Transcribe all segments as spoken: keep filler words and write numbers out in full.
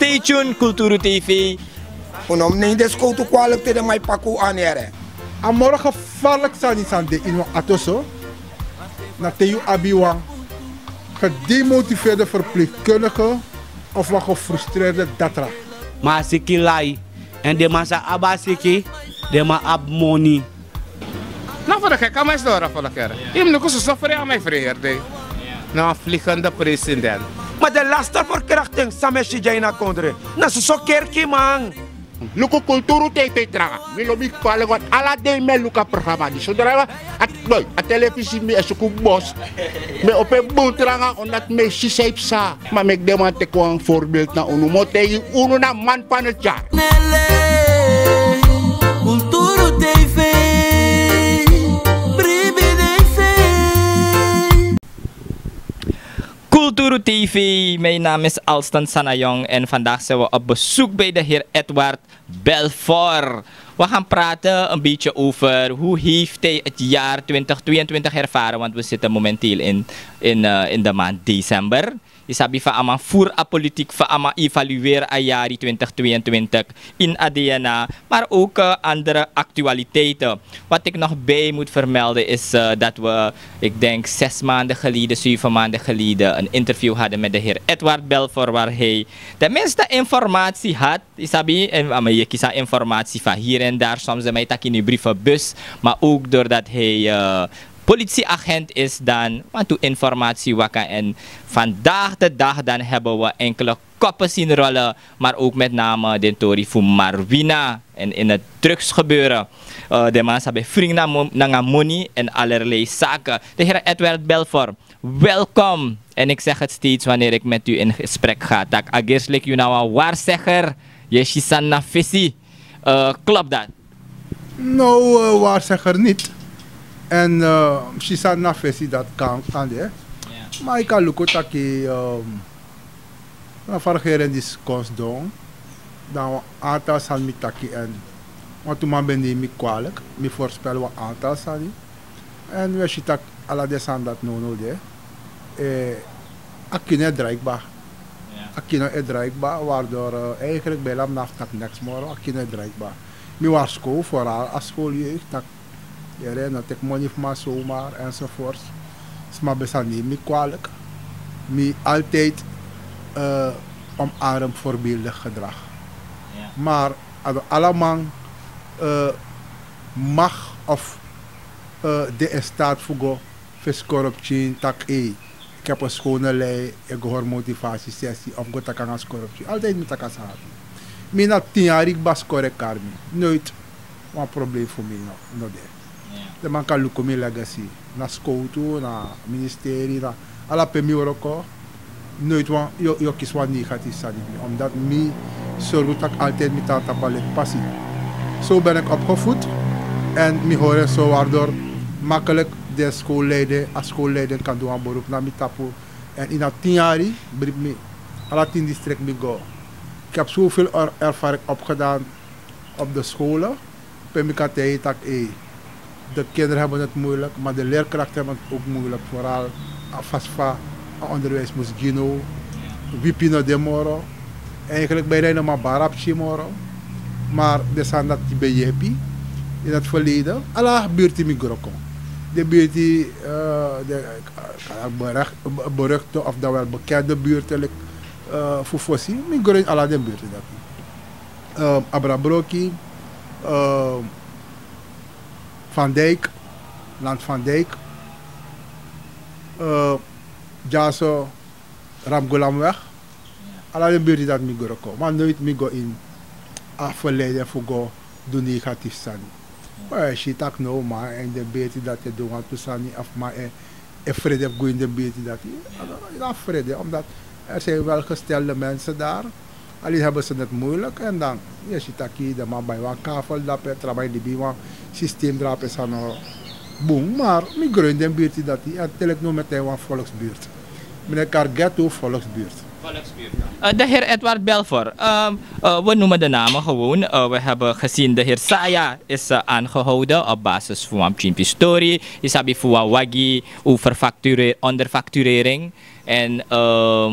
Stay tuned, Kulturu T V. Un no mus neem den skowtu kwalik te den man e paki un anere. A moro gevaarlijk sani san de ini wan ato so, na te yu abi wan gedemotiveerde verpleegkundige of wan gefrustreerde datra. Ma a siki lai, èn den man san abi a siki, den man abi moni. Na fu de gek a man e sidon ora fu de kere. Yu mus luku soso frei a man e frei heri dei. Na wan vliegende president. Ma den laste verkrachting san mi e si dya ini a kondre, na soso kerkiman. Luku Kulturu T V tranga. Mi lobi kwalik want ala dei mi e luku a programa disi. Sodra a, a telefisi mi e suku bos, mi e opo en bun tranga omdat mi e si san yu psa. Ma meki den man teki wan voorbeeld na unu, mi o taigi unu na man van het jaar. Nele, Kulturu T V, bribi T V. Kulturu T V, mijn naam is Alston Sanayong en vandaag zijn we op bezoek bij de heer Edward Belfort. We gaan praten een beetje over hoe heeft hij het jaar twintig tweeëntwintig ervaren, want we zitten momenteel in, in, eh, in de maand december. Yu sabi fa a man voer a politiek, fa a man evalueer a yari twintig tweeëntwintig in a D N A, maar ook, eh, andere actualiteiten. Wat ik nog bij moet vermelden is, eh, dat we, ik denk, zes maanden geleden, zeven maanden geleden een interview hadden met de heer Edward Belfort, waar hij tenminste informatie had. Yu sabi, en, a man e kisi informatie van hier en daar, soms den man e taki ini brievenbus, maar ook doordat hij, eh, politieagent is, dan want u informatie waka. En vandaag de dag dan hebben we enkele koppen zien rollen, maar ook met name den tori fu Marwina en in het drugsgebeuren. Eh, den man san ben fring na mo-, nanga moni en allerlei zaken. De heer Edward Belfort, welkom. En ik zeg het steeds wanneer ik met u in gesprek ga, tak' a gersi leki yu na wan waarzegger, yu e si sani na fesi. Eh, klopt dat? No, eh, waarzegger niet. En, eh, si sani na fesi, dat kan, kan de. Ja. Maar yu kan luku taki, ehm, na fa regering disi kon sidon, dan wan aantal sani mi taki en wantu man ben neem mi kwalijk, mi voorspel wan aantal sani. En wi e si taki ala den sani dati nownow de, eh, a kino e drai kba. Ja. A kino e drai kba, waardoor, eh, eigenlijk bijna mi no abi taki neks moro, a kino e drai kba. Mi waarschuw vooral a schooljeugd taki, yere, no teki moni fu man zomaar, enzovoorts. Sma ben sa neem mi kwalijk. Mi altijd, eh, omarm voorbeeldig gedrag. Ja. Maar a no ala man, eh, mag of, eh, de in staat fu go fesi koruptie, taki, ei, ik heb een schone lei, e go hori motivatiesessie of go taki nanga koruptie. Altijd mi taki a sani. Mi na tin yari kba, skori e kari mi. Nooit wan probleem fu mi no, no de. Ja. Den man kan luku mi legacy. Na skowtu, na ministerie, na ala pe mi wroko. Nooit wan, yu o, yu o kisi wan negatief sani gi mi. Omdat mi sorgu taki altijd mi tan na tapu a leki pasi. Zo ben ik opgevoed. En mi hori en zo, waardoor makkelijk den schoolleider, a schoolleider kan du wan beroep na mi tapu. En ini a tin yari, bribi mi, ala tin district mi go. Ik heb zoveel er-, ervaring opgedaan op de scholen. Pe mi kan taigi taki, ei, de kinderen hebben het moeilijk, maar de leerkrachten hebben het ook moeilijk. Vooral a fasi fa a onderwijs mus gi now, wipi no de moro. Eigenlijk bijna yu no man bari a pikin moro. Maar den sani dati ben yepi in het verleden. Ala buurti mi gro kon. De buurti, eh, de, eh, berucht-, beruchte of dan wel bekende buurten, like, eh, fu fosi, mi gro in ala den buurti dati. Ehm, Abrabroki, ehm, Van Dijk, Land van Dijk, eh, dyaso, Ramgulamweg. Ala den buurti dati mi gro kon. Ma nooit mi go in a verleiding fu go du negatief sani. Ma yu e si taki now man e ini den buurti dati e du wantu sani of man e, e frede fu go ini den buurti dati. A no, a no frede, omdat er zijn welgestelde mensen daar. Alleen hebben ze het moeilijk en dan, yu e si taki den man bai wan kavel drape, tra man e libi ini wan systeem drape san no bun, maar mi gro ini den buurti dati, en te leki now mi e tan ini wan volksbuurt. Mi no e kari ghetto, volksbuurt. Volksbuurt. Eh, de heer Edward Belfort, ehm, eh, we noemen de namen gewoon. Eh, we hebben gezien de heer Saya is, eh, aangehouden op basis van wan pikin story. Yu sabi fu wan wagi, overfacture-, onderfacturering. En, ehm,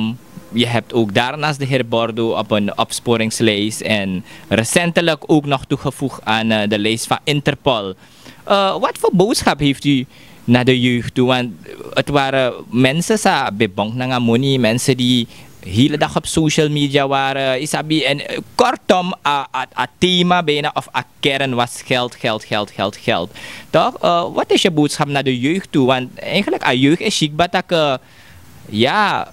Je hebt ook daarnaast de heer Bordo op een opsporingslijst en recentelijk ook nog toegevoegd aan eh, de lijst van Interpol. Eh, wat voor boodschap heeft u naar de jeugd toe? Want het waren mensen sa bebong nanga money, mensen die hele dag op social media waren. Isabi, en eh, kortom, a, a, a thema bijna of a kern was geld, geld, geld, geld, geld. Toch? Eh, wat is je boodschap naar de jeugd toe? Want eigenlijk, a jeugd is ziek, maar dat, eh, ja,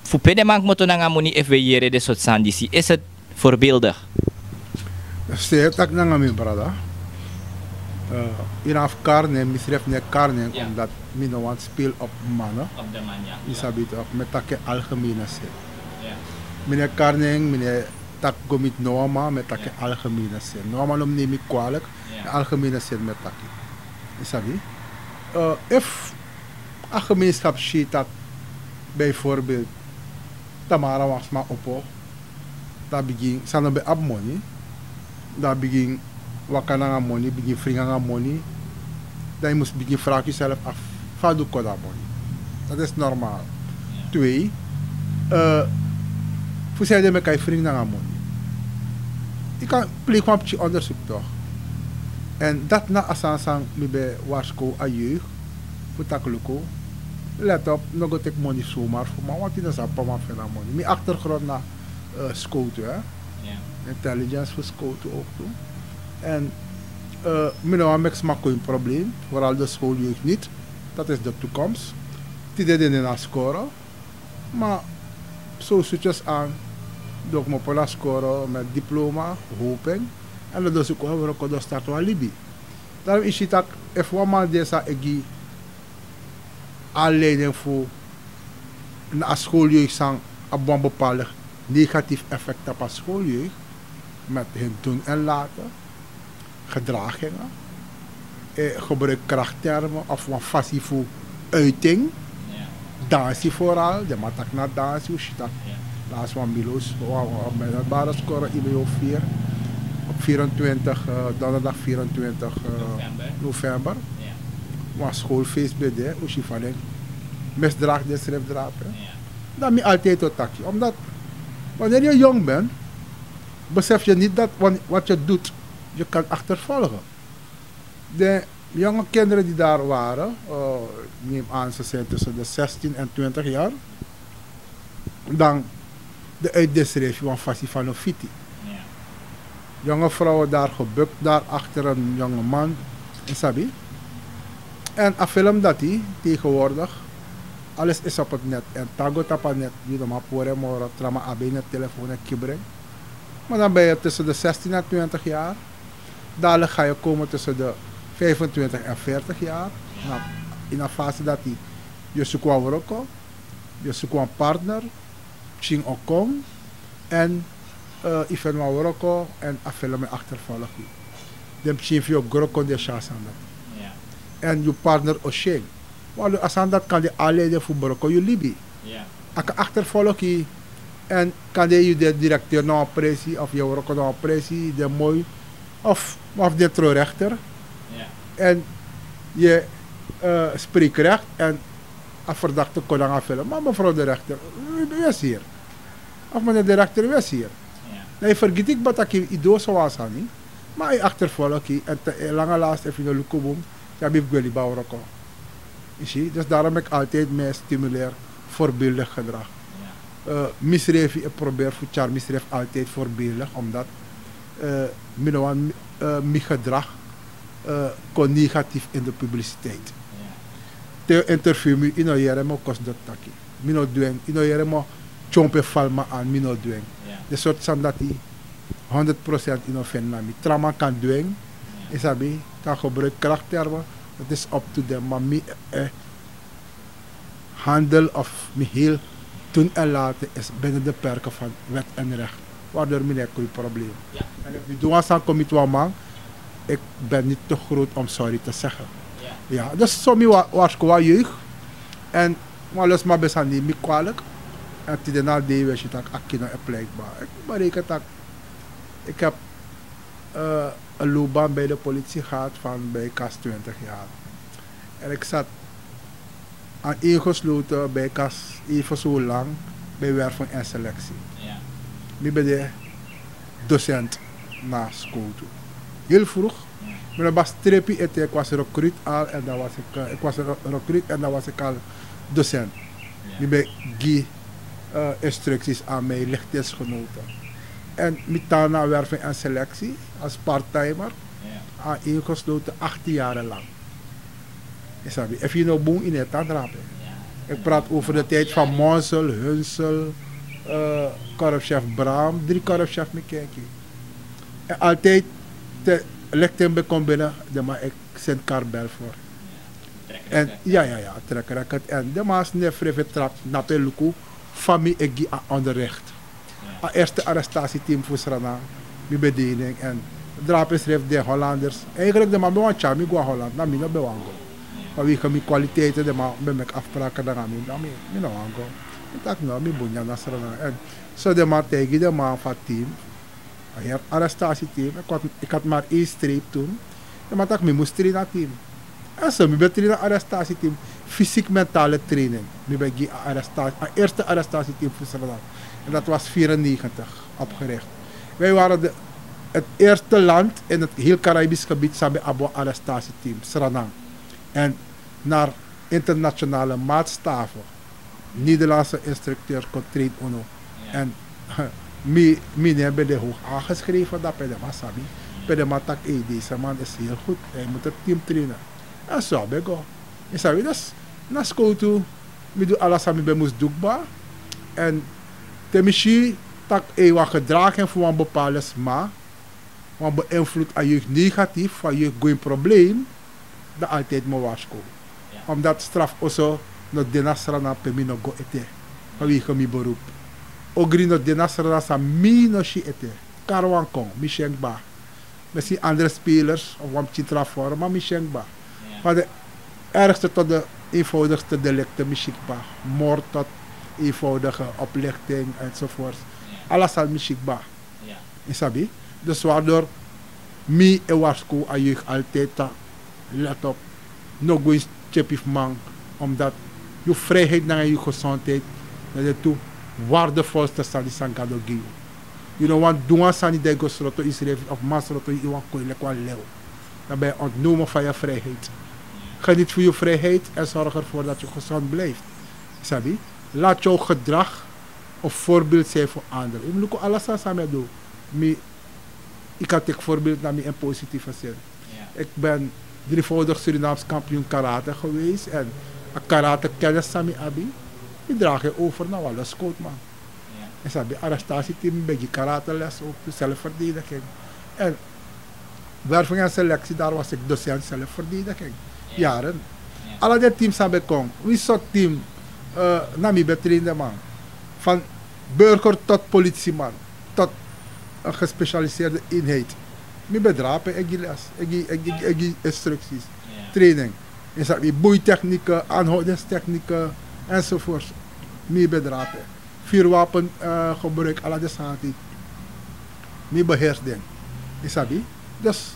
voor pedemank moto nanga money, F W J, de soort sandisi. Is het voorbeeldig? Se tak nanga mi brada. Uh, ina fu karnen, mi srefi no e karnen omdat mi no wani speel op mannen. Op de man, ja. Mi sabi toch, mi e taki algemene sin. Mi no e karnen, mi no e taki go miti no wan man, mi e taki algemene sin. No wan man no mus nemi mi kwalijk, algemene sin mi e taki. Mi sabi. Uh, efu a gemeenschap si tak bijvoorbeeld tamara wan sma opo, dan a bigin san no ben abi moni, dan a bigin waka nanga moni, bigin fringi nanga moni, dan yu mus bigin fraki yuself afu fa a du kon na a moni. Dati is normaal. Twee, fu san ede meki a e fringi nanga moni? Yu kan pleiki wan pikin ondersuk toch. En dati na a sani san mi ben warskow a jeug fu taki luku, let op, no go teki moni somar fu man, want yu no sabi pe man feni a moni. Mi achtergrond na eh, skowtu, hè. Intelligence fu skowtu ook tu. En eh, mi no wani meki sma kon ini probleem, vooral de schooljeugd niet. Dat is de toekomst. Tide den de na skoro, ma so succes aan, den o kmopo na skoro met diploma, hoping. En dan den suku wan wroko, den o start wan libi. Daarom yu si tak' efu wan man de san e gi aanleiding fu na a schooljeugd san abi wan bepaalde negatief effect tapu a schooljeugd, met hun doen en laten, gedragingen, eh, gebruik krachttermen of wan fasi fu uiting. Dansi vooral, den man taki na dansi, un si tak' lasi wan milo, wan, wan middelbare skoro ini o vier, op vierentwintig, eh, donderdag vierentwintig eh, november. Wan schoolfeest ben de, un si fa den misdraag densrefi drape. Dan mi altijd o taki, omdat wanneer je jong bent, besef je niet dat wan- wat je doet, je kan achtervolgen. De jonge kinderen die daar waren, eh, neem aan, ze zijn tussen de zestien en twintig jaar, dan de uitdisrefi wan fasi van een fiti. Jonge vrouwen daar gebukt daar achter een jonge man, en sabi. En a film dati tegenwoordig, alles is op het net. En tango tapu a net, yu no man pori en moro, tra man abi en telefoon e kibri en. Maar dan ben je tussen de zestien en twintig jaar. Dadelijk ga je komen tussen de vijfentwintig en veertig jaar. Na, in a fase dati yu e suku wan wroko, yu e suku wan partner, pikin o kon, en eh, yu feni wan wroko, en a film e achtervolg yu. Den pikin fu yu o gro kon den e si a sani dati. En yu partner o si en. Waardoor a sani dati kan de aanleiding fu broko yu libi. A kan achtervolg yu. En kan de yu de directeur na wan presi of yu e wroko na wan presi, yu de moi, of wan fu den tron rechter. En yu e eh, spreekrecht en a verdakte kon nanga film. Maar mevrouw de rechter, wees hier. Of meneer de rechter, wees hier. Dan yu fergiti kba tak' yu du so wan sani. Maar yu achtervolg yu, en te, eh, langa last, efu yu no luku bun, yu abi fu gwe libi a wroko. Yu si, dus daarom meki altijd mi e stimuleer voorbeeldig gedrag. Eh, misrefi e probeer fu tyari misrefi altijd voorbeeldig, omdat eh, mi no wani eh, mi gedrag eh, kon negatief in de publiciteit. Te yu interview mi, yu no yere mi o kosi doti taki. Mi no du en, yu no yere mi o tyompu e fali man an, mi no du en. De sortu sani dati, honderd procent yu no feni na mi. Tra man kan du en, yu sabi, kan gebruik krachttermen. Het is up to them, maar mi eh, handel of mi heel doen en laten is binnen de perken van wet en recht. Waardoor mi no e kon ini probleem. En efu mi du wan sani kon miti wan man, ik ben niet te groot om sorry te zeggen. Ja, dus so mi wa- warskow a jeug. En wan lo sma ben sa nemi mi kwalijk. En tide na a dei wi e si tak' a kino e pleikbaar. Ik bereken tak' ik heb eh, een loopbaan bij de politie gehad van bijkans twintig jaar. En ik zat aan ingesloten bijkans even zo lang Bij werving en selectie. Mi ben de docent na Skotu. Heel vroeg. Mi ben bas trepi ete, ik was recruit al en dan was ik, eh, ik was re- recruit en dan was ik al docent. Mi ben gi eh, instructies aan mijn lichtingsgenoten. En mi tan na werving en selectie als parttimer aan ingesloten achttien jaren lang. Is abi, efu yu no bun in het tandrape. Ik praat over de tijd van Monsel, Hunsel, eh korpschef Bram, drie korpschef mi keki. En altijd te lichting ben kon binnen, de man ik send kar bel voor. En ja, ja, ja, trek record. En de man snef refe trap na pe luku, family egi a onderricht. A eerste arrestatieteam fu Sranan, mi bediening en drape schrijf de Hollanders. Eigenlijk de man ben wan tya mi go a Holland, na mi no ben wan go. Maar wegen mi kwaliteiten de man ben mek afspraken dan mi, dan mi, mi no wan go. Mi tak no, mi bunya na Sranan. En so de man tegen de man van team, a her arrestatieteam, ik had, ik had maar één streep toen. De man tak mi mus train na team. En so mi ben train na arrestatieteam, fysiek mentale training. Mi ben gi a arrestatie, a eerste arrestatieteam fu Sranan. En dat was vierennegentig opgericht. Wij waren de, het eerste land in het heel Caribisch gebied san ben abi wan arrestatieteam, Sranan. En naar internationale maatstaven. Nederlandse instructeur kon train unu. En mi, mi nen ben de hoog aangeschreven, dat pe de man sabi. Pe de man tak, hey, deze man is heel goed, hij moet het team trainen. En so ben go. En sabi, dus na Skotu, mi du ala san mi ben mus du kba. En te mi si tak, hey, wan gedraging fu wan bepaalde sma wan beïnvloed a jeugd negatief, fu a jeugd go in probleem, dan altijd mi warsko. Omdat straf oso no de na Sranan pe mi no go ete, vanwege mi beroep. Ogri no de na Sranan san mi no si ete. Kari wan kon, mi si en kba. Mi si andere spelers of wan pikin tra vorm, ma mi si en kba. Van de ergste tot de eenvoudigste delicten mi si kba. Moord tot eenvoudige oplichting enzovoorts. Ala sani mi si kba. Yu sabi? Dus waardoor mi e warskow a jeugd altijd tak, let op, no go in tyepi fu man, omdat yu vrijheid nanga yu gezondheid na de tu waardevolste sani san Gado gi yu. Yu no wani du wan sani dan yu go sroto yusrefi of man sroto yu, yu wani kon leki wan lew. Dan ben yu ontnomen van yu vrijheid. Geniet van yu vrijheid en zorg ervoor dat yu gezond blijft. Yu sabi? Laat yu gedrag een voorbeeld zijn voor anderen. Yu mus luku ala sani san mi e du. Mi, yu kan teki voorbeeld na mi in positieve zin. Ik ben drievoudig Surinaams kampioen karate geweest en a karate kennis san mi abi, mi draag en over na wan loskootman. Yu sabi, arrestatieteam, mi ben gi karate les ook, zelfverdediging. En werving en selectie, daar was ik docent zelfverdediging. Jaren. Ala den team san ben kon, wi sort team, eh, na mi ben train den man. Van burger tot politieman, tot een gespecialiseerde eenheid. Mi ben drape, e gi les, e gi, e gi, e gi instructies, training. Yu sabi, boeitechnieken, aanhoudingstechnieken, enzovoorts. Mi ben drape. Vuurwapen, eh, gebruik, ala den sani. Mi beheers den. Yu sabi? Dus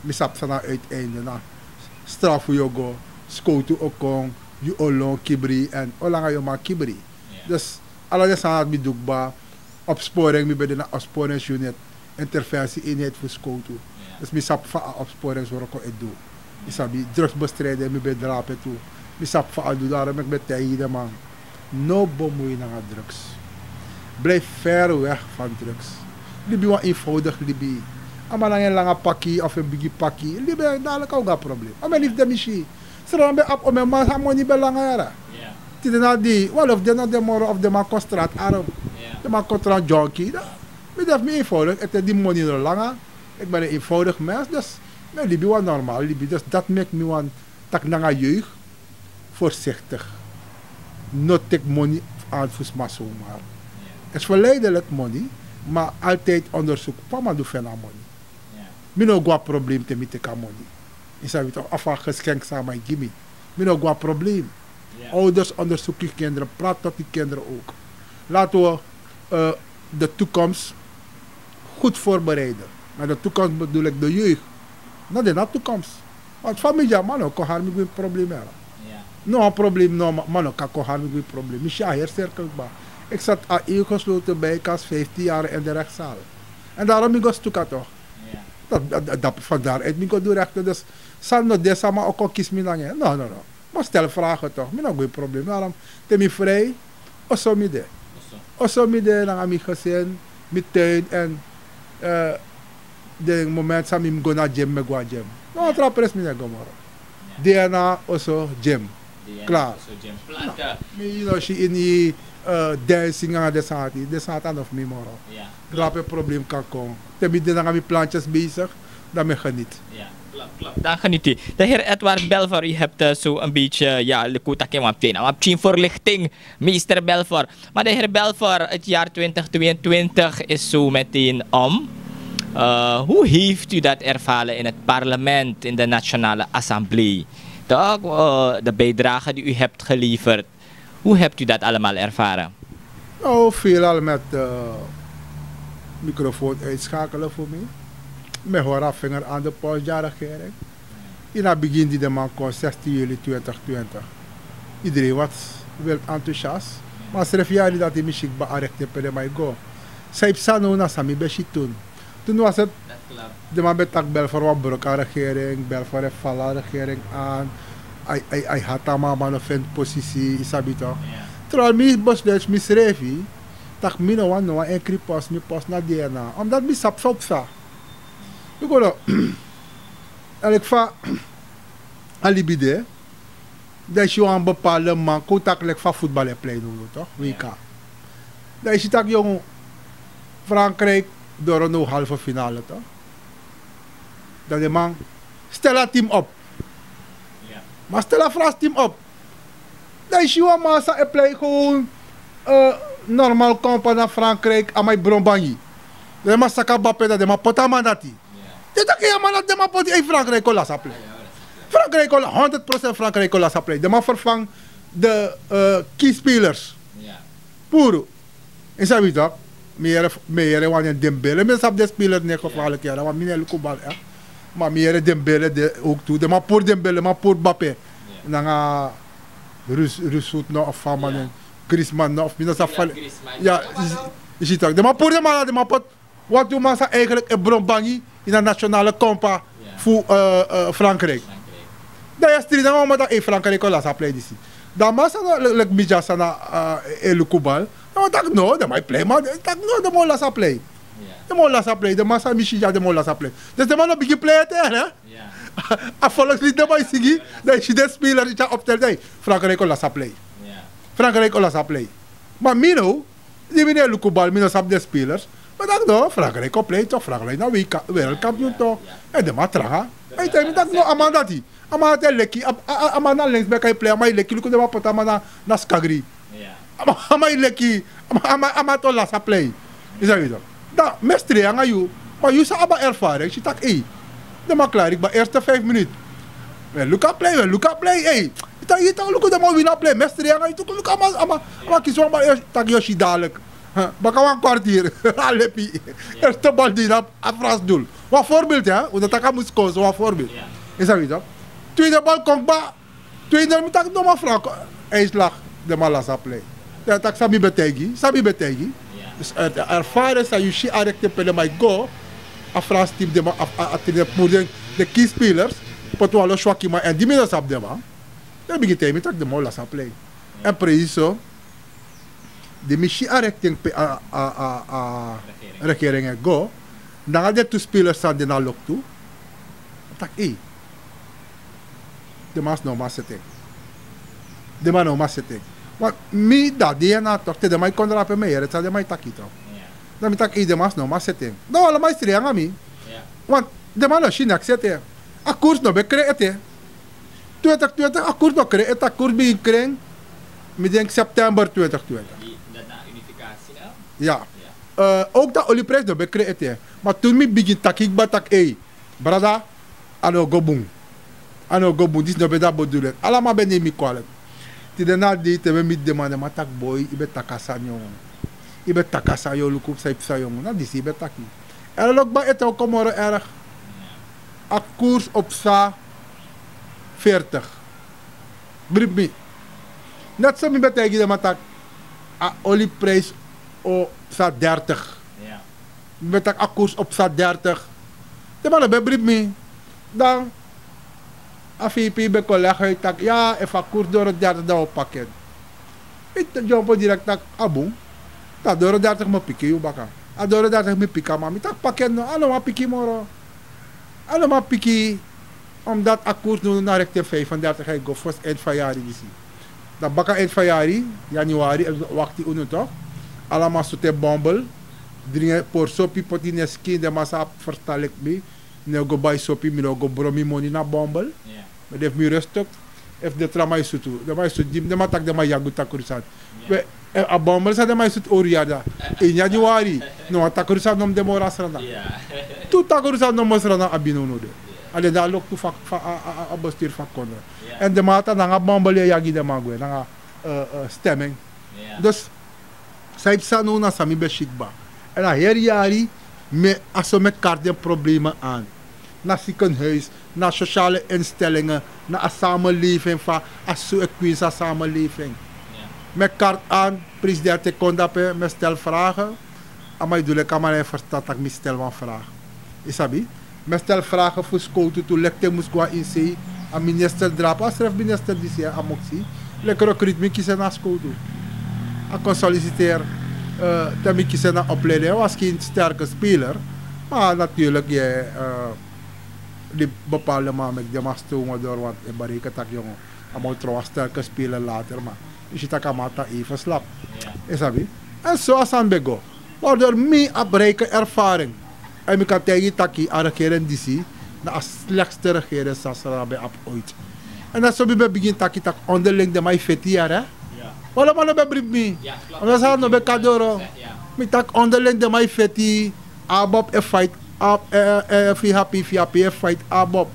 mi sabi san na uiteinde na. Straf yu o go, skowtu o kon, yu o lon kibri, en olanga yu o man kibri. Dus ala den sani mi du kba, opsporing, mi ben de na opsporingsuniet, interventie eenheid fu skowtu. Dus mi sabi fa a opsporingswroko e du. Yu sabi, drugsbestrijding, mi ben drape tu. Mi sabi fa a du, daarom meki mi ben taigi den man: no bemoei nanga drugs. Blijf ver weg van drugs. Libi wan eenvoudig libi. A man nanga en langa paki of en bigi paki, libi, dadilik a o go na probleem. Omeni fu den mi si, Sranan ben abi omeni man san moni ben langa yara. Tide na dei wan lo fu den no de moro of den man kon strat arm. Den man kon tron junkie. Mi de fu mi eenvoudig, ete, di moni no langa. Ik ben een eenvoudig mens, dus mi e libi wan normaal libi. Dus dat meki mi wani taki nanga jeugd: voorzichtig. No teki moni fu sma zomaar. Is verleidelijk, moni, maar altijd onderzoek fa man du fu en a moni. Mi no go na probleem te mi teki a moni. Yu sabi toch, of a geschenk san a man e gi mi. Mi no go na probleem. Ouders, onderzoek uw kinderen, praat tot uw kinderen ook. Laten we, eh, de toekomst goed voorbereiden. Met de toekomst bedoel ik de jeugd. No, den na toekomst. Want fa mi dya, man no kon hari mi go ini problema. No wan problema no, man no kan kon hari mi go ini problema. Mi si a heri serkel kba. Ik zat a ingesloten bijkans vijftien jaar in de rechtszaal. En daarom mi go stuka toch. Dat dat dat dat van daaruit mi go doen rechten. Dus sani no de sama o kon kisi mi nanga en. No no no. Maar stel vragen toch, mi no go ini problema. Daarom te mi vrij, oso mi de. Oso mi de nanga mi gezin, mi tuin en eh, den moment san mi mus go na gym, mi e go na gym. No wan tra pres mi no e go moro. Dna oso gym. Klaar. Mi no si ini eh, dancing nanga den sani, den sani a no fu mi moro. Drape problem kan kon. Te mi de nanga mi plantjes bezig, dan mi e geniet. Dan geniet u. De heer Edward Belver, u hebt eh, zo een beetje, ja, luku taki wan pikin, wan pikin voorlichting, meester Belver. Maar de heer Belver, het jaar twintig tweeëntwintig is zo meteen om. Eh, hoe heeft u dat ervaren in het parlement, in de Nationale Assemblée? Toch, eh, de bijdrage die u hebt geleverd, hoe hebt u dat allemaal ervaren? Nou, veelal met eh, microfoon uitschakelen voor mij. Met hora vinger aan de pols, ja, regering. In het begin die de man kon zestien juli twintig twintig. Iedereen was wild enthousiast. Maar schrijf jaren dat hij misschien bearrecht in Perema go. Zij psa no na sami besi toen. Toen was het, de man betak Belver wan brok aan regering, Belver heeft vala regering aan. Hij hij hij had allemaal man of vindt positie, isabi toch. Terwijl mi besluit mi schrijf, dat mi no wan no wan enkri post, mi post na D N A. Omdat mi sap fa psa. Bikolo, en ik fa a libi de, dan yu si wan bepaalde man kon taki leki fa futbal e plei now now toch, wk. Dan yu si taki yongu, Frankrijk doro now halve finale toch. Dan den man stel a team op. Ma stel a Frans team op. Dan yu si wan man san e plei gewoon normal kompa na Frankrijk, a man e bron bangi. Dan den man saka Bape, dan den man poti a man dati. Den taki a man dati, den man poti, ei, Frankrijk kon lasi a plei. Frankrijk kon la honderd procent Frankrijk kon lasi a plei. Den man vervang de key spelers. Puru. Yu sabi toch, mi yere wan nen Dembele, mi no sabi den speler nen gevaarlijk yara, want mi no e luku bal. Ma mi yere Dembele de ook tu, den man puru Dembele, den man puru Bape. Nanga Rusut no of fa man nen, Griezmann no of mi no sabi fa. Ya, yu si toch, den man puru den man, den man poti wantu man san eigenlijk e bron bangi ini a nationale kompa fu Frankrijk. Dan yu e stri nanga wan man taki ei, Frankrijk kon lasi a plei disi. Dan a man san na leki mi dya san na e luku bal, dan wan taki no, den man e plei, ma taki no, den man o lasi a plei. Den man o lasi a plei, den man san mi si dya, den man o lasi a plei. Dus den man no bigin plei ete. A volkslied den man e singi, dan yu si den speler dya opstel, dan ei, Frankrijk o lasi a plei. Frankrijk o lasi a plei. Ma mi now, di mi no e luku bal, mi no sabi den spelers. Ma taki no, Frankrijk o plei toch, Frankrijk na wereldkampioen toch. En den man tranga. Èn yu taigi mi taki no, a man dati, a man dati e leki, a man na linksback a e plei, a man e leki, luku den man poti a man na skagri. A man e leki, a man dati o lasi a plei. Yu sabi toch. Dan mi e stri nanga yu. Ma yu san abi a ervaring, si taki ei, den man klari kba eerste vijf minut. We luku a plei, we luku a plei, ei. Yu taki, yu taki luku den man wini a plei, mi e stri nanga yu, luku a man, a man kisi wan bal, taki yu o si dadelijk. Baka wan kwartier a lepi. Eerste bal di na a Frans doel. Wan voorbeeld ya, un no taki a mus score, so wan voorbeeld. Yu sabi toch. Tweede bal kon kba. Tweede, mi taki no, ma Frank, uitslag, den man lasi a plei. Dan yu taki san mi ben taigi yu, san mi ben taigi yu. Dus uit ervaring san yu si a rekte pe den man e go, a Frans team, den man a trainer puru den key spelers, poti wan lo swaki man, èn di mi no sabi den man, dan yu bigin taigi mi taki den man o lasi a plei. Èn precies so, di mi si a rekte pe a regering e go, nanga den tu spelers san de na loktu, taki ei, den man no man seti en. Den man no man seti en. Want mi dati de na toch, te den man e kon drape, mi e yere san den man e taki toch. Dan mi taki ei, den man no man seti en. Dan wan lo man e stri nanga mi. Want den man no si neks ete. A koers no ben krei ete. Twintig twintig a koers no krei ete, a koers bigin krei. Mi denki september twintig twintig. Ya. Ook dan olieprijs no ben krei ete. Ma toen mi bigin taki kba taki ei, brada, a no go bun. A no go bun, disi no ben de a bedoeling. Ala man ben neem mi kwalijk. Tide na a dei te mi e miti den man, den man taki boi, yu ben taki a sani, yu ben taki a sani, yu o luku san yu psa, yu na disi yu ben taki. Èn lo kba ete o kon moro erg. A koers o psa. Veertig. Bribi mi. Net so mi ben taigi den man taki a olieprijs o psa dertig. Mi ben taki a koers o psa dertig. Den man no ben bribi mi. Dan a vp ben kon legi uit taki ya efu a koers doro dertig dan o paki en. Mi dyompo direkt taki a bun. Dan a doro dertig mi o piki yu baka. A doro dertig mi piki a man mi taki paki en no a no man piki moro. A no man piki. Omdat a koers no na rekti en vijfendertig a e go fosi eind fu a yari disi. Dan baka eind fu a yari, yanuari, en wakti unu tok. Ala man sutu en bombel. Dringi en pori sopi poti ini en skin den man sa abi ferstan leki mi. Mi no e go bai sopi mi no e go bron mi moni na bombel. Ma den fu mi rustuk. Efu den tra man e sutu den man e sutu gi mi den man taki den man yagi un takru sani. We, a bombel san den man e sutu ori yari dati ini yanuari. No wan takru sani no mus de moro a srana. Tu takru sani no mus srana abi nownow de. A den de a loktu fu a besturu fu a kondre. Èn den man ati a nanga bombel yu e yagi den man gwe nanga stem en. Dus san yu psa now na san mi ben si kba. Èn a heri yari mi a so mi e kari den problema an. Na sikenhuis, na sosiale instelingen, na a samenleving fu a su e kwinsi a samenleving. Mi e kari an presidenti e kon dape mi e stel fragen. A man e du leki a man na e ferstan tak' mi stel wan frage. Yu sabi? Mi e stel fragen fu skowtu tu leki te mus go na insei. A minister drape a srefi minister disi a moksi. Leki rekruit mi kisi en na skowtu. A kon solisiteri te mi kisi en na opleiding en was gen sterke speler. Ma naturlik yu e di bepalde man meki den man stongo doro want e bereiken tak' yongo a man o tron wan sterke speler later ma yu si tak' a man tan even slap. Yu sabi? Èn so a sani ben go. Wardor mi abi rike erfaring. Èn mi kan taigi yu taki a regering disi na a slekste regering san srana ben abi oiti. Èn na so mi ben bigin taki tak' onderling den man e feti yere. Wala man no ben bribi mi. Omdat srana no ben kon doro. Mi taki onderling den man e feti. Abob e faiti. Fi hapi fi hapi e faiti abob.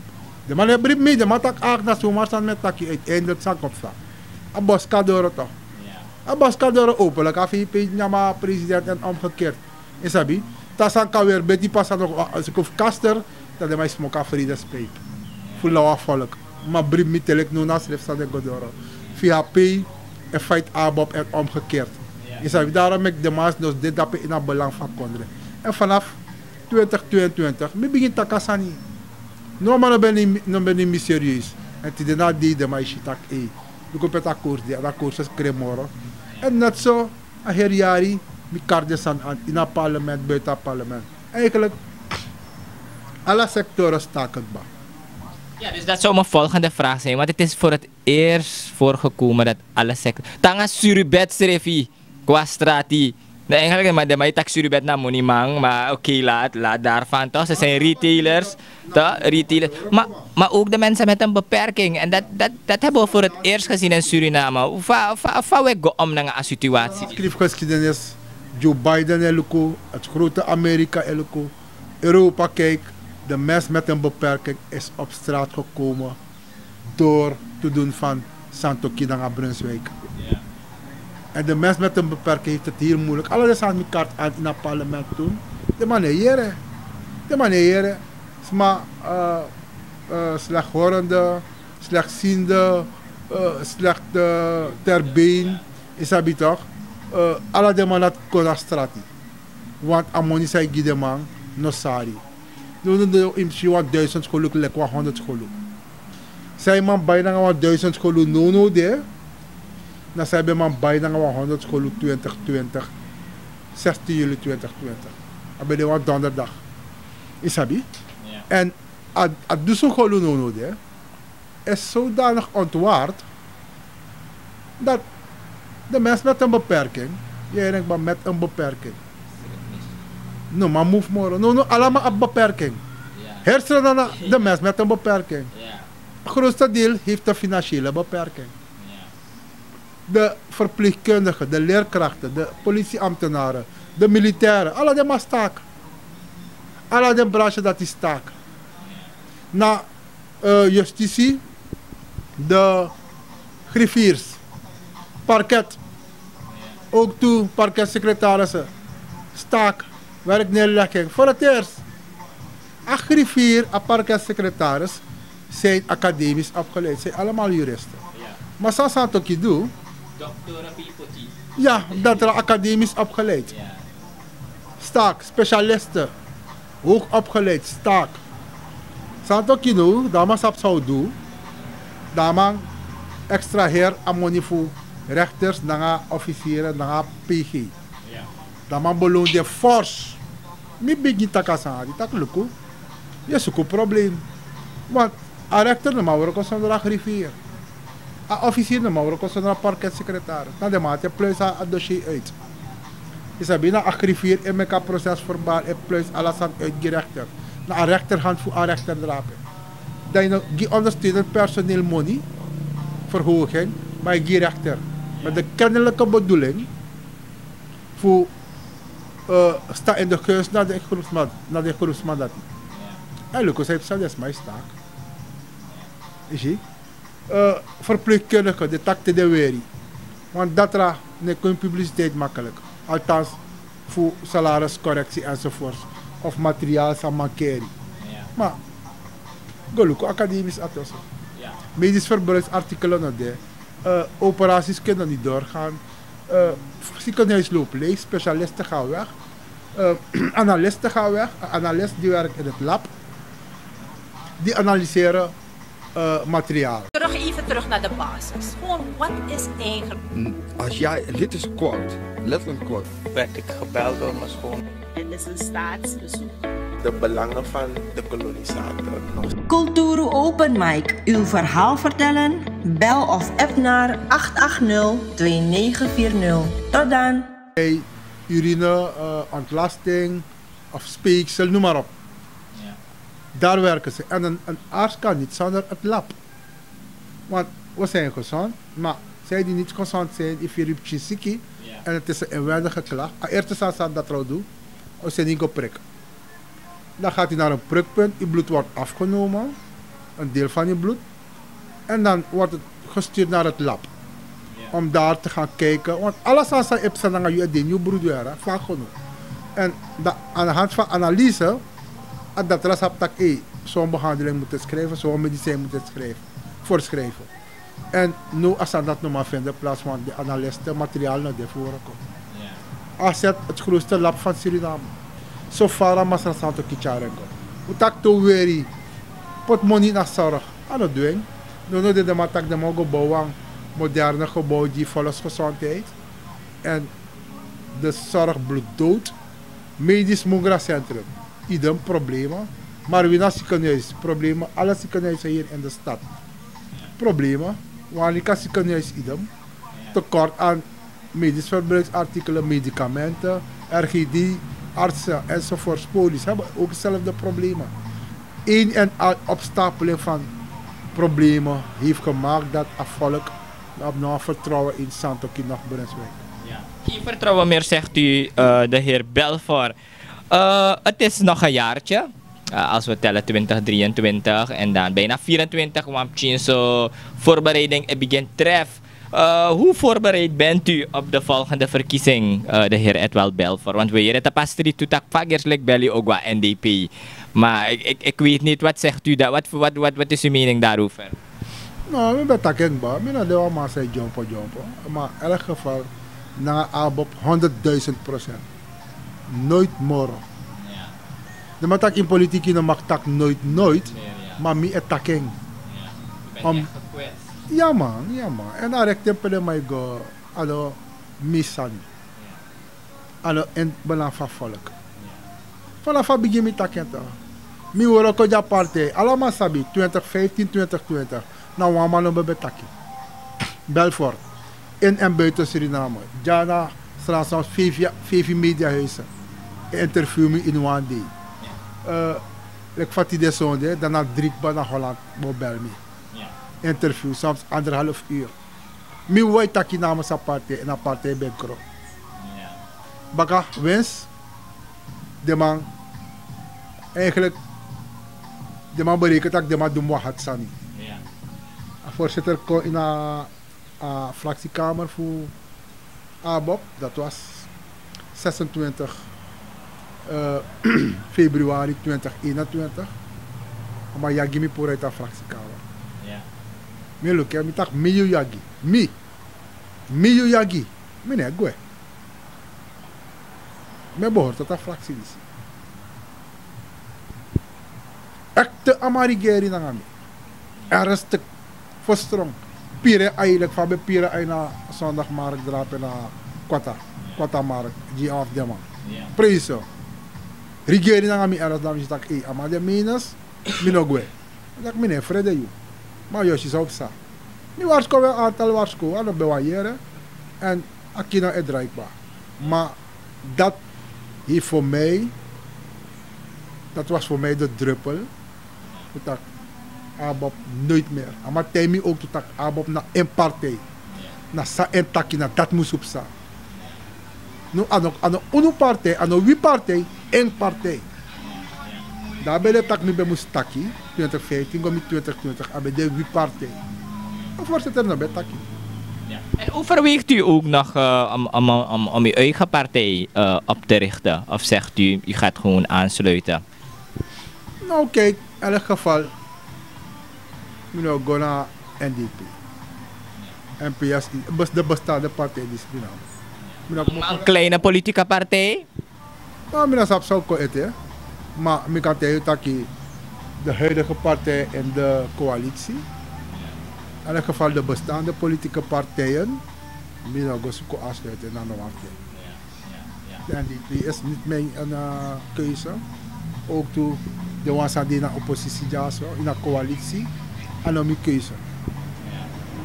Den man no e bribi mi den man taki aki na sumar sani mi e taki uiteindelik san kon psa. A boska doro to. A boska doro openlik a fi yu pei nyama president èn omgekeerd. Yu sabi? Te a sani kan weri beti pasa no. Siko fu kaster. Dan den man e smoki a fredespijp fu law a volk. Ma bribi mi te leki now na srefi san den go doro. Fi hapi e faiti abob èn omgekeerd. Yu sabi darom meki den man no de dape ini a belang fu a kondre. Èn fanafu twintig twintig mi bigin taki a sani. No man no ben ini mi serieus. Èn tide na a dei den man e si tak' ei luku pe tak' koers de èn a koers e skre moro. Èn neti so a heri yari mi kari den sani ini a parlement buiten a parlement. Eigenlik ala sektoren staken kba. Dus dat zou mijn volgende vraag zijn want het is voor het eerst voorgekomen dat alle sectoren tanga surubet srefi. Kwastrati. Na engelke man den man e taki surubet na moniman ma oke laat laat daarvan to se sin retailers. To retailers. Ma ook de mensen met en beperking en dat hebben we voor het eerst gezien in suriname. Fa we go om nanga a situatie. Skrifgeskidenis. Joe biden e luku, het grote amerika e luku. Europa kijk. De mens met en beperking is op straat gekomen door te doen van santoki nanga brunswijk. En de mens met en beperking heeft het heel moeilijk ala de sani mi kart an ini a parlement toen. De man e yere. De man e yere. Sma slecht horende, slecht ziende, slecht ter been. Yu sabi tok? Ala den man dati kon na strati. Want a moni san yu gi den man no sari. Nownow yu mus si wan duisend skoluk leki wan honderd skoluk. San yu man bai nanga wan duisend skoluk nownow de. Na san yu ben man bai nanga wan honderd skoluk twintig twintig. Sestin juli twintig twintig. A ben de wan donderdag. Yu sabi? Èn a dusun skoluk nownow de is zodanig ontwaard dat de mens met en beperking. Yu heringba met en beperking. No man move moro no no alama abi beperking. Hersrana na de mens met en beperking. Grootste deel heeft de financiële beperking. De verpleegkundige de leerkrachten de politieambtenaren, de militairen ala den man staak. Ala den branche dati staak. Na justitie, de griffiers, parket, ook tu parketsecretarissen, staak, werknedlegging voor het eerst. A griffier a parketsecretaris Zijn academisch opgeleid, zijn allemaal juristen. Maar Sasanto Kidu, ja, dat er academisch opgeleid. Staak, specialisten, hoog opgeleid, staak. Santo Kidu, dama sap zou doen. Dama extraheer amoni fu rechters, nanga officieren, nanga P G. Dama beloon de force. Mi bigi takasari, tak luku. Yu e suku problem. Want a rechter no man wroko sondra griffier. A officier no man wroko sondra parketsecretaris. Na de man te plus a dossier uit. Yu sabi na a griffier e meki a proces verbaal e plus ala sani uit gi rechter. Na a rechterhand fu a rechter drape. Dan yu no gi ondersteunend personeel money. Verhoging. Maar yu gi rechter. Met de kennelijke bedoeling fu sta in de geus na de groepsman, na de groepsman dati. En luku sai psa de sma e staak. Yu si, verpleegkundige de tak te de weri. Want datra ne kon publiciteit makkelijk. Althans, fu salariscorrectie enzovoorts. Of materiaal san man keri. Maar go luku academisch atoso. Medisch verbruiksartikelen no de. Operaties kunnen niet doorgaan. Ziekenhuis loopt leeg, specialisten gaan weg. Analisten gaan weg. Een analist die werkt in het lab. Die analyseren materiaal. Terug, even terug naar de basis. Gewoon, wat is eigenlijk? Als jij, dit is kort, letterlijk kort. Werd ik gebeld door mijn schoon. Het is een staatsbezoek. De belangen van de kolonisator. Kulturu Open Mic, uw verhaal vertellen? Bel of app naar acht acht nul twee negen vier nul. Tot dan. Hey, urine, ontlasting of speeksel, noem maar op. Daar werken ze. En een, een arts kan niet zonder het lab. Want we zijn gezond, maar zij die niet gezond zijn, die virus ziek, en het is een inwendige klacht. A eerste sani san datra o du, o seni go prik. Dan gaat hij naar een prikpunt, je bloed wordt afgenomen, een deel van je bloed. En dan wordt het gestuurd naar het lab. Om daar te gaan kijken. Want alles aan zijn ipsa nanga yu e de nieuw broedwera, vaak genoeg. En dan aan de hand van analyse, dat datra sabi taki, zo'n behandeling moeten schrijven, zo'n medicijn moeten schrijven, voorschrijven. En no a sani dati no man vinden plaats, want de analisten materiaal no de voorkomen. A zet het grootste lab van Suriname. So fara masra Santo Kicharenko. U taki to weri. Poti moni na zorg. A no dwing. No no de de man taki de man go bouw wan moderne gebouw die volksgezondheid. En de zorg bloeddood. Medisch Mungra Centrum, idem problemen. Marwina ziekenhuis, problemen. Alle ziekenhuizen hier in de stad, problemen. Wanica ziekenhuis, idem. Tekort aan medisch verbruiksartikelen, medicamenten, R G D, artsen enzovoorts. Polies hebben ook dezelfde problemen. Een en al opstapeling van problemen heeft gemaakt dat het volk abnormaal vertrouwen in Santo Kinog Brunswijk. Geen vertrouwen meer, zegt u, eh, de heer Belfort. Eh, het is nog een jaartje. Eh, als we tellen twintig drieëntwintig en dan bijna vierentwintig, want misschien zo voorbereiding, het begint tref. Eh, hoe voorbereid bent u op de volgende verkiezing, eh, de heer Edwald Belfort? Want we hier het pas drie toetak pagers lik belly ook wel N D P. Maar ik, ik, ik weet niet, wat zegt u daar? Wat, wat, wat, wat is uw mening daarover? No, mi ben taki en kba, mi no de wan man san e dyompo dyompo. Ma in elk geval, nanga ABOP honderdduizend procent. Nooit moro. Den man taki in politiek yu no mag taki nooit, nooit. Ma mi e taki en. Om, ya man, ya man. En a rekten pe den man e go, a no mi sani. A no en belang fu a volk. Vanaf a bigin mi taki en toch. Mi wroko gi a partij. Ala man sabi, twintig vijftien, twintig twintig. Na wan man no ben ben taki. Belfort. In en buiten Suriname. Dya na Sransons, vijf, vijf mediahuizen. Interview mi in one day. Eh, leki fa tide sonde, dan na dri kba na Holland bo bel mi. Interview, soms anderhalf uur. Mi wai taki namens a partij, en a partij ben kro. Baka, winst, den man, eigenlijk, den man bereken taki den man du mi wan hati sani. A voorzitter kon in a, a fractiekamer fu ABOP, dat was zesentwintig, eh, februari twintig eenentwintig. Ma ya gi mi puru uit a fractiekamer. Mi luku en, mi taki mi yu yagi. Mi mi yu yagi. Mi no e gwe. Mi e behori tata fraksi disi. Ekte a man rigeri nanga mi. Ernstik. Fu strong. Piri en ai leki fa a ben piri en ai na sondagmark drape na kwata. Kwata mark gi en of den man. Prinse. Rigeri nanga mi ernstik dan mi si taki ei a man de menus. Mi no gwe. Dan mi no e frede yu. Ma yu o si san o psa. Mi warsko wi en antal warsko a no ben wan yere. Èn a kina e drai kba. Ma dat hei fu mi. Dat was fu mi de druppel. Fu taki abob noit meri a man tijmi ok tu taki abob na en partij. Na san en taki na dat mus upsa. No a no unu partij a no wi partij. En partij. Dan a ben de taki mi ben mus taki twintig vijftin go mi twintig twintig a ben de wi partij. A voorzitter no ben taki. En overweegt u ook nog om uw eigen partij op te richten of zegt u u gaat gewoon aansluiten? No kijk, in elk geval mi no go na n d p. N p s de bestaande partij disi mi na mi na. Een kleine politieke partij. No mi na sabi san o kon ete. Ma mi kan tijgi taki de huidige partij in de coalitie, in elk geval de bestaande politieke partijen, mi no go suku afsluiten na no wan. De n d p is nit mijn keuze. Ook tu de wan san de na oppositie dyaso in a coalitie. A no mi keuze.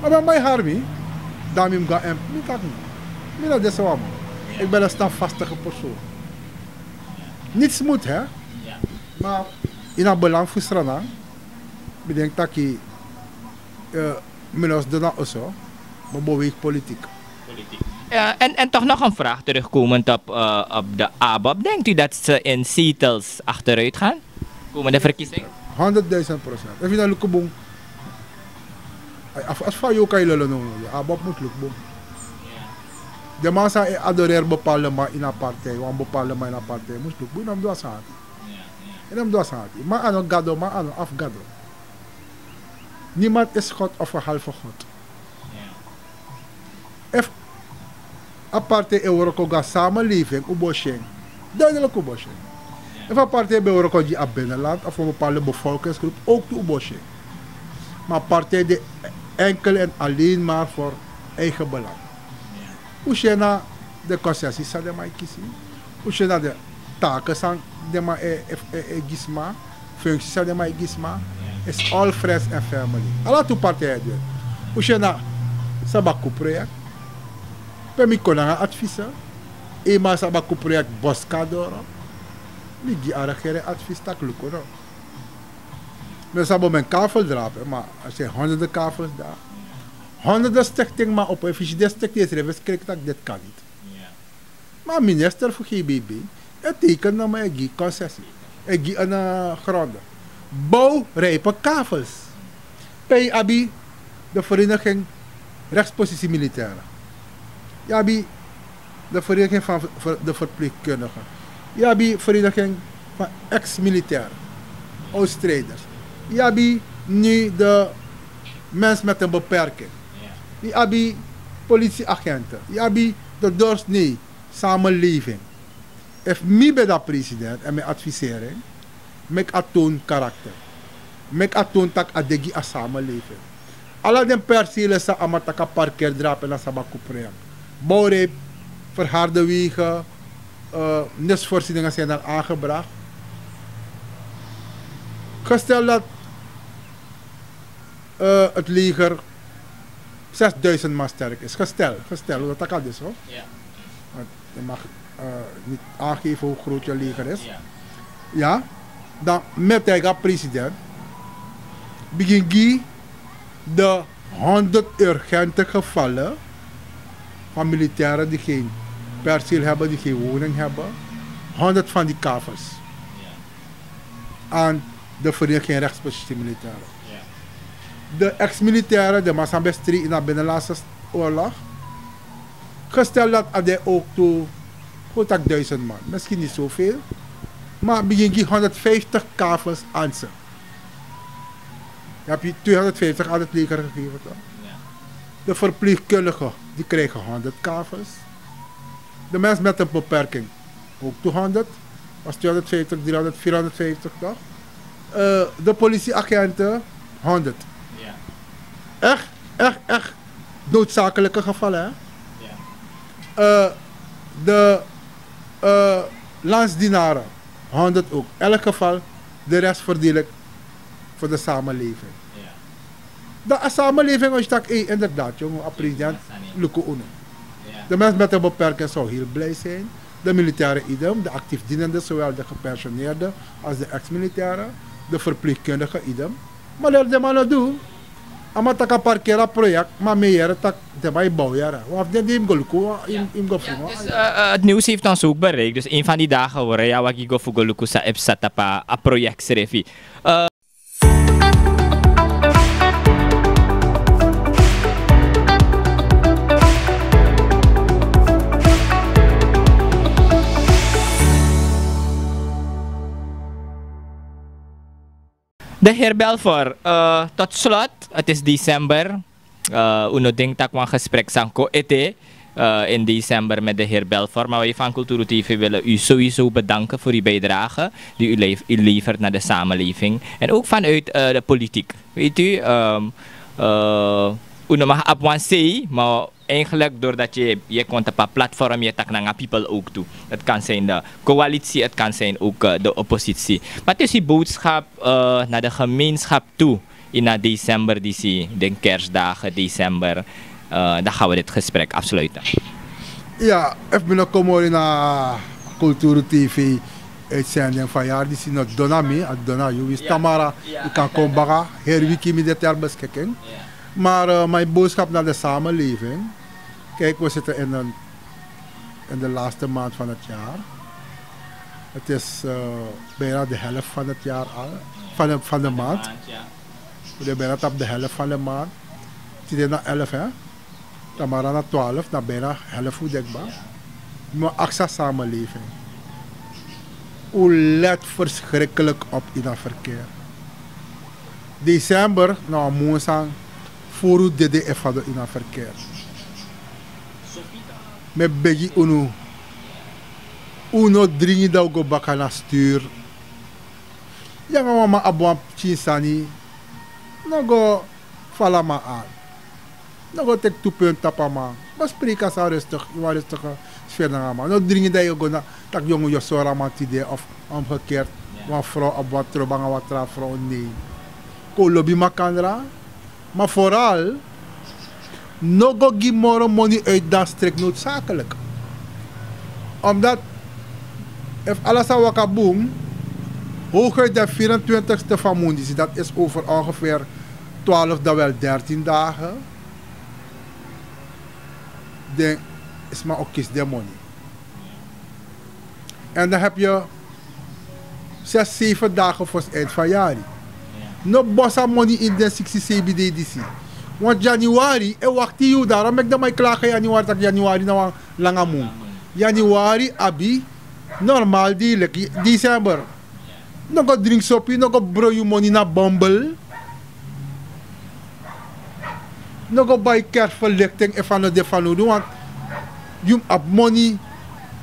A ben mai hari mi. Dan mi mus go na m. Mi taki mi na dese wan man. Ik ben a standvastige persoon. Nits mus he. Ma in a belang fu srana mi denk taki mi no sidon na oso. Mi beweeg politiek. En toch nog een vraag terugkomend op de abob denkt u dat ze in zetels achteruit gaan? Komende verkiezing. Honderdduizend procent efu yu na luku bun. Afu asi fa yu o kan yu lolo no no yu abop mus luku bun. Den man san e adoreri bepaalde man ini a partij wan bepaalde man ini a partij mus luku bun yu no mus du a sani. Yu no mus du a sani man a no gado man a no afu gado. Niemand is god of a halfe god. Efu a partij e wroko go na samenleving un bo si en. Duidelik un bo si en. Efu a partij ben wroko gi a binnenland of a bepaalde bevolkingsgroep ook tu un bo si en. Ma a partij de enkel en alleen maar voor eigen belang. Un si en na de concessie san den man e kisi. Un si en na de taken san den man e gi sma. Functie san den man e gi sma. Is all friends and family ala tu partij e du en. Un si en na sabaku project. Pe mi kon nanga adviser. Eenmaal sabaku project boska doro. Mi gi a regering advies tak' luku no. Mi no sabi o men kafel drape ma er zijn honderden kafels daar. Honderden stichting man opo efu yu si den stichting e srefi e skriki tak' diti kan niti. Ma a minister fu g b b e teken nama e gi concessie. E gi en gronde. Bow rijpe kafels. Pe yu abi de vereniging rechtspositie militaire. Yu abi de vereniging van de verpleegkundige. Yu abi vereniging van ex militaire. Oud strijders. Yu abi nu de mens met en beperking. Yu abi politieagenten. Yu abi de dorsnei samenleving. Efu mi ben de a president èn mi e adviseri en, meki a toon karakter. Meki a toon tak' a de gi a samenleving. Ala den persele san a man taki a parkeri drape na sabaku prem, bowreep, verharde wegen, nusvoorsieningen zijn dan aangebracht. Gestel dat het leger zesduizend man sterk is gestel gestel dat taki a dus. Yu mag niti aangeven hoe groot yu leger is. Ya, dan mi e taigi a president, bigin gi de honderd urgente gevallen van militairen die gen perseel hebben die gen woning hebben, honderd van die kavels aan de vereniging rechtspositie militairen. De ex militairen de man san ben stri ini a binnenlandse oorlog, gestel dat a de ook tu go taki duizend man misschien niti so vel, ma bigin gi honderdvijftig kavels anse. Je hebt hier tweehonderdvijftig aan het leger gegeven, toch? De verpleegkundigen, die krijgen honderd kavels. De mens met een beperking, ook tweehonderd. Was tweehonderdvijftig, driehonderd, vierhonderdvijftig, toch? Eh, de politieagenten, honderd. Echt, echt, echt noodzakelijke gevallen, hè? Eh, de eh, landsdienaren, honderd ook. Elk geval, de rest verdeel ik voor de samenleving. Dan a samenleving, als je tak, hey, inderdaad, jongen, a president, luku unu. De mens met een beperking zou heel blij zijn. De militaire idem, de actief dienende, zowel de gepensioneerde als de ex-militaire, de verpleegkundige idem. Maar dat de mannen doen. A man taki a parkeri a project, ma mi e yere tak' den man e bow yere. Wan fu den dei mus go luku, yu mus go furu. Dus, eh, eh, het nieuws heeft ons ook bereikt. Dus een van die dagen we rijden wagi go fu go luku san e psa tapu a project srefi. Eh, De heer Belfort, eh, tot slot, het is december. Eh, unu denkt dat we een gesprek zijn ko ete, eh, in december met de heer Belfort. Maar wij van Culturo T V willen u sowieso bedanken voor uw bijdrage die u leef-, u levert naar de samenleving. En ook vanuit, eh, de politiek. Weet u, ehm, eh, unu mag op wan sei, maar eigenlijk doordat je, je komt op een platform, je tak nanga people ook toe. Het kan zijn de coalitie, het kan zijn ook, eh, de oppositie. Maar het is die boodschap, eh, naar de gemeenschap toe. In december, die zie, de kerstdagen, december, eh, dan gaan we dit gesprek afsluiten. Ja, efu mi no kon moro ini a Kulturu T V uitzending fu a yari disi, no dona mi, a dona yu, winsi tamara yu kan kon baka, heri wiki mi de ter beschikking. Maar, eh, mijn boodschap naar de samenleving. Kijk, we zitten in een, in de laatste maand van het jaar. Het is, eh, bijna de helft van het jaar al, van de, van de maand. We de bijna tapu de helft van de maand. Tide na elf, hè? Tamara na twaalf, na bijna helft fu dekba. Mi wan aksi a samenleving. U let verschrikkelijk op in a verkeer. December na wan mun san furu dede e fadon in a verkeer. Mi e begi unu, un no dringi dan un go baka na stuur. Yanga wan man abi wan pikin sani, no go fala man an. No go teki tu penti tapu a man. Bespreek a sani rustig, yu wan rustige sfeer nanga a man. No dringi dan yu go na, taki yu o sori a man tide of omgekeerd. Wan frow abi wan trobi nanga wan tra frow, nei. Kon un lobi makandra. Maar vooral, no go gi moro moni uit dan strikt noodzakelijk. Omdat, efu ala sani waka bun, hooguit de vierentwintigste van mun disi, dat is over ongeveer twaalf dan wel dertien dagen, dan sma o kisi den moni. En dan heb je zes, zeven dagen voor het eind van jari. No bosi a moni ini den siksi seibin dei disi. Want januari e wakti yu, daarom meki den man e klage januari, taki januari na wan langa mun. Januari abi normaal dei leki december. No go dringi sopi, no go broi yu moni na Bumble. No go bai kerstverlichting efu a no de fanowdu, want yu mus abi moni.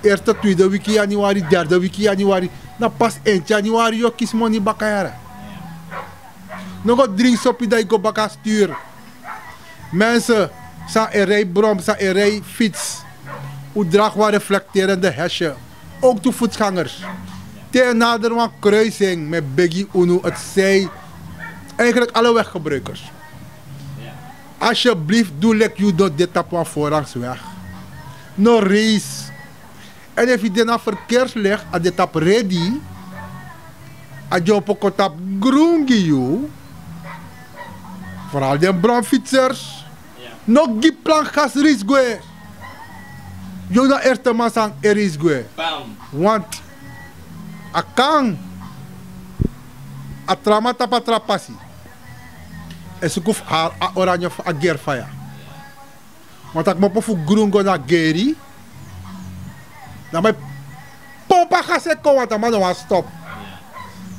Eerste, tweede wiki januari, derde wiki januari, na pas eind januari yu o kisi moni baka yara. No go dringi sopi dan yu go baka stuur. Mensen, san e rij brom, san e rij fiets, un draag wan reflecterende hesje. Ook de voetgangers. Te nader wan kruising, mi e begi unu, het zij eigenlijk alle weggebruikers. Alsjeblieft, doe leki yu no de tapu wan voorrangsweg. No race. En efu yu de na verkeerslicht, a de tapu redi, a dyompo kon tapu grun gi yu. Vooral den bromfietsers. No gi plan gas reisi gwe. Yu na eerste man san e reisi gwe. Want a kan, a tra man tapu a tra pasi e suku fu hari a oranje fu a geri faya. Want a kmopo fu grun go na geri. Dan mi e pompu a gas e kon, want a man no wani stop.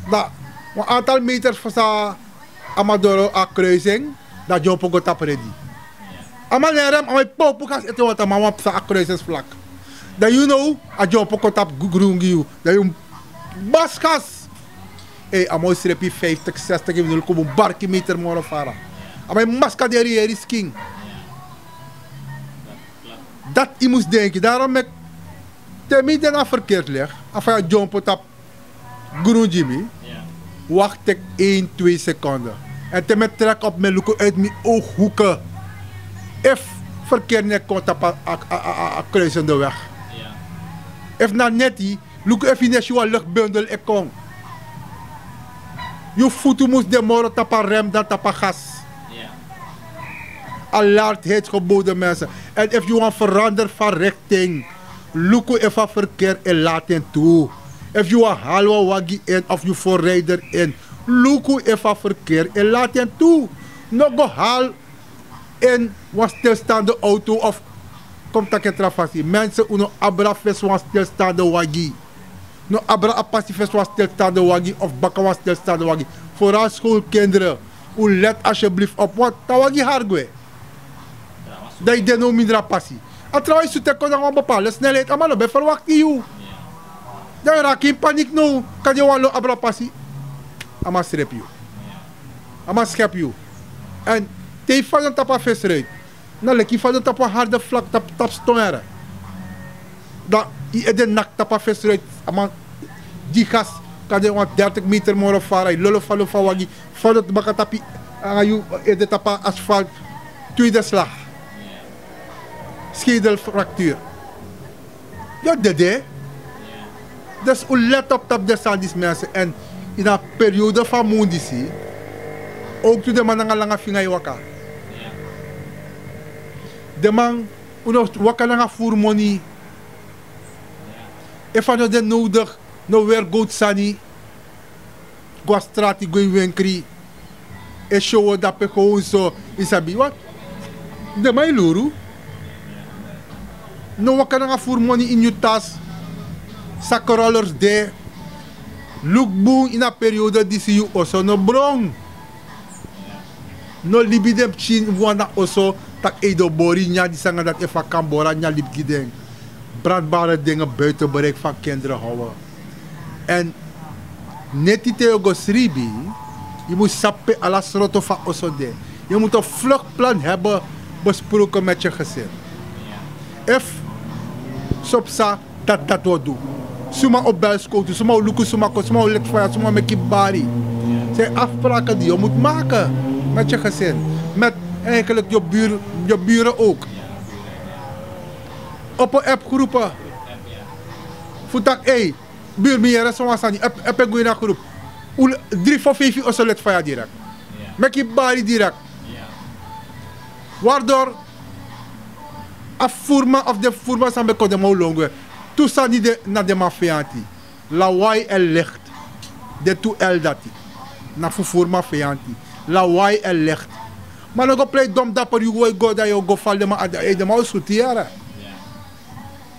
Dan wan aantal meters fosi a A man doro a kruising, dan dyompo go tapu redi. A man leri en, a man e popu gas ete wanta, ma wan psa a kruising flak. Dan yu now, a dyompo kon tapu grun gi yu, dan yu basi gas. Ei, a man o srepi fiftig, sestig, yu no luku bun barki meter moro fara. A man e maska deri yeri skin. Dati yu mus denki, daarom meki te mi de na verkeerd leg, a fa yu dyompo tapu grun gi mi, wakti teki één, twee seconden. En te mi e trek op, mi e luku uit mi ooghoeken efu verkeer no e kon tapu a, a, a, a, a kruisende weg. Efu na neti, luku efu yu no e si wan luchtbundel e kon. Yu futu mus de moro tapu a rem dan tapu a gas. Alertheid geboden, mensen. En efu yu wani verander van richting, luku efu a verkeer e lati en tu. Efu yu wani hali wan wagi in of yu voorrijder in, luku efu a verkeer e lati en tu. No go hali in wan stilstaande auto of, kon mi taki en tra fasi. Mensen, un no abra fesi wan stilstaande wagi. No abra a pasi fesi wan stilstaande wagi of baka wan stilstaande wagi. Vooral schoolkinderen, un let alsjeblieft op, want te a wagi hari gwe, dan yu de now mindra pasi. A trawan yu su teki kon nanga wan bepaalde snelheid, a man no ben verwakti yu. Dan yu raki ini panik now, kande yu wani lon abra pasi. A man srepi yu. A man skepi yu. En te yu fadon tapu a fesi ruit, na leki yu fadon tapu wan harde flak, tapu, tapu ston here. Dan yu ede naki tapu a fesi ruit, a man gi gas, kande wan dertig meter moro fara, yu lolo fadon fu a wagi, fadon baka tapu, nanga yu ede tapu a asfalt, tweede slag. Schedelfractuur. Yu o dede. Dus un let op tapu den sani disi, mensen. En ini a periode fu a mun disi, owktu den man nanga langa finga e waka. Den man, un no waka nanga furu moni. Efu a no de nodig, no weri gowtu sani. Go na strati, go ini wenkri, e show dape gewoon so. Yu sabi wat? Den man e luru. No waka nanga furu moni ini yu tas. Sakrollers de. Luku bun, ini a periode disi yu oso no bron. No libi den pikin wan na oso, taki ei, den o bori nyan disi nanga dati, efu a kan bori a nyan libi gi den. Brandbare dingen buiten bereik van kinderen houden. En neti te yu o go sribi, yu mus sabi pe ala sroto fu a oso de. Yu mus een vluchtplan hebben besproken met je gezin. Efu so psa, dati, dati wi o du. Suma o bel skowtu, suma o luku, suma kon, suma o leti faya, suma o meki bari. Zijn afspraken die je moet maken met je gezin. Met eigenlijk je buur, je buren ook. Opo appgroepen. Fu taki, ei, buru, mi yere so wan sani, app, app e go ini a groep. Un dri fo feifi oso leti faya direct. Meki bari direct. Waardoor a furman of den furman san ben kon, den man o lon gwe. Tu sani de na den man feyanti. Lawaai en licht. Den tu L dati. Na fu furman feyanti. Lawaai en licht. Ma no go plei dom daper, yu go, yu go, dan yu o go fali den man, a, a, den man o sutu yu yere.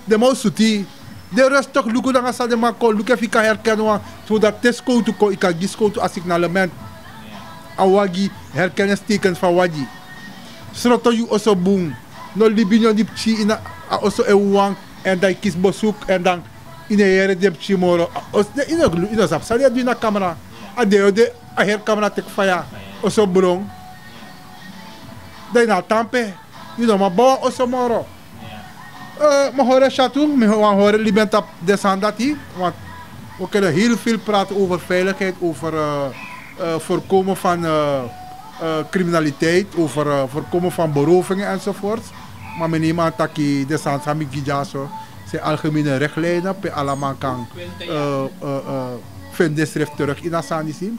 Den man o sutu yu. Den rustig luku nanga san den man kon, luku efu yu kan herken wan. Zodat te skowtu kon, yu kan gi skowtu a signalement. A wagi, herkenningsteken fu a wagi. Sroto yu oso bun. No libi nyun di pikin ini a oso e wawan, en dan yu kisi bezoek, en dan yu no e yere den pikin moro. A oso, den, yu no, yu no sabi san den e du ini a kamra. A de yu o de, a heri kamra teki faya, oso bron. Dan yu na a tan pe. Yu no man bow wan oso moro. Eh, mi hori en syatu, mi wani hori libi en tapu den sani dati. Want we kunnen heel veel praten over veiligheid, over, eh, eh, voorkomen van, eh, eh, criminaliteit, over, eh, voorkomen van berovingen enzovoorts. Ma mi neem aan taki den sani san mi gi dyaso, zijn algemene richtlijnen pe ala man kan, eh, eh, eh, vinden schrift terug in a sani disi.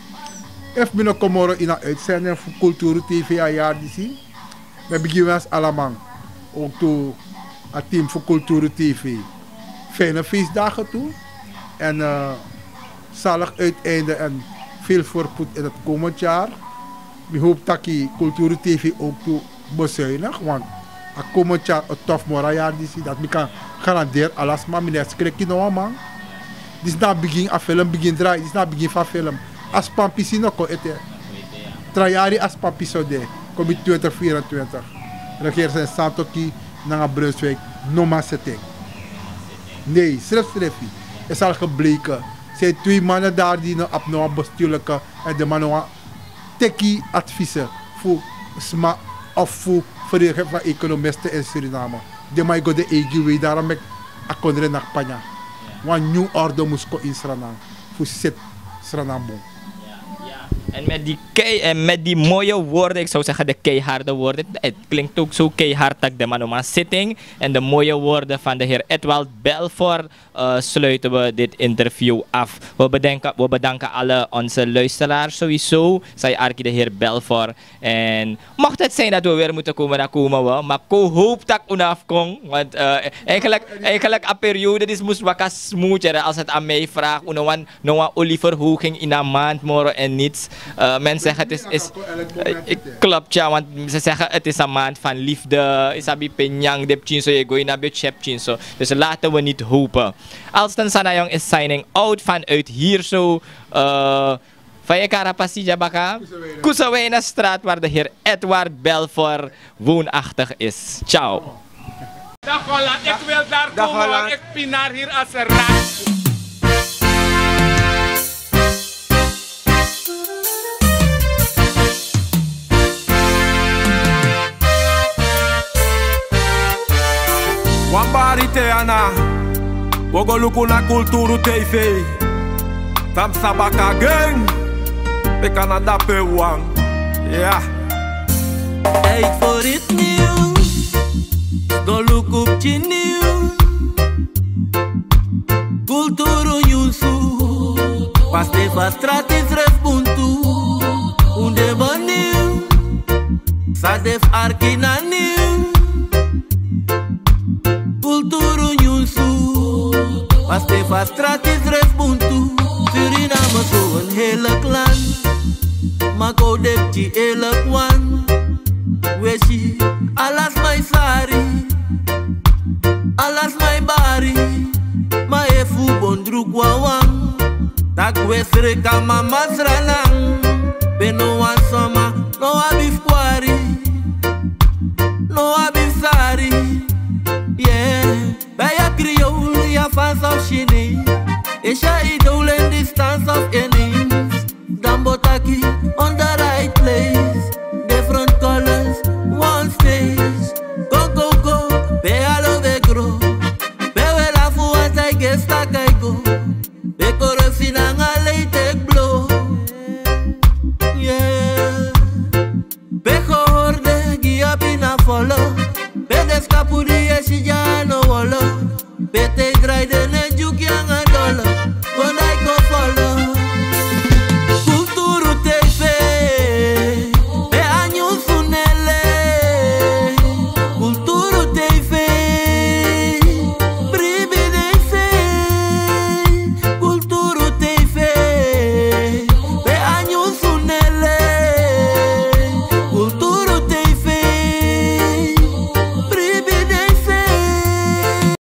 Efu mi no kon moro ini a uitzending fu Kulturu T V a yari disi, mi e bigin wensi ala man, ook tu a team fu Kulturu T V, fijne feestdagen toe. En, eh, zalig uiteinde en veel voorspoed in het komend jaar. Mi hoop taki Kulturu T V ook tu bezuinig, want a komend jaar o tof moro a yari disi, dati mi kan garanderi ala sma, mi no e skriki no wan man. Disi na a bigin, a film bigin drai, disi na a bigin fu a film. A span pisi no kon ete. Tra yari a span pisi o de, kon mi twintig vierentwintig. Regering Sani Satoki nanga Brunswijk no man seti en. Nee, srefsrefi. E sal gebleken. Zijn twee mannen daar die no abi no wan bestuurlijke, en den man no wan teki adviezen fu sma of fu vereniging van economisten in Suriname. Den man e go den eigi wei, daarom meki a kondre na kpanya. Wan nieuw orde mus kon in Sranan fu seti Sranan bun. En met die kei, en met die mooie woorden, ik zou zeggen de keiharde woorden. Het klinkt ook zo keihard dat de man om aan zitting. En de mooie woorden van de heer Edwald Belfort eh, sluiten we dit interview af. We bedanken, we bedanken alle onze luisteraars sowieso. Zij arki de heer Belfort. En mocht het zijn dat we weer moeten komen, dan komen we. Maar ik hoop dat ik afkom. Want eh, eigenlijk, eigenlijk een periode die moest wakker smoother als het aan mij vraagt. Uno wan no wan olieverhoging in een maand, moro en niets. Eh, men zegt het is, is eh, klopt, ja, want ze zeggen het is een maand van liefde. Isabi penyang de pchinso, je go in a bitch heb pchinso. Dus laten we niet hopen. Alston Sanayong is signing out vanuit hier zo. Eh, van je karapasi, Jabaka. Kusawijnenstraat, waar de heer Edward Belfort woonachtig is. Ciao. Dag Holland, ik wil daar komen, want ik pinar hier als een rat. Wan bari te ana, wo go luku na Kulturu T V. Tam sabaka gang, pe Canada pe wan. Ja. Tijd voor iets nieuws, go luku pikin nieuws. Kulturu nyunsu, paste fa strati srefi buntu. Un de bun nieuw, san de fu arki na nieuw. Kulturu nyunsu, paste fa strati srefi buntu. Suriname so een heerlijk land, ma kon de pikin eerlijk wan.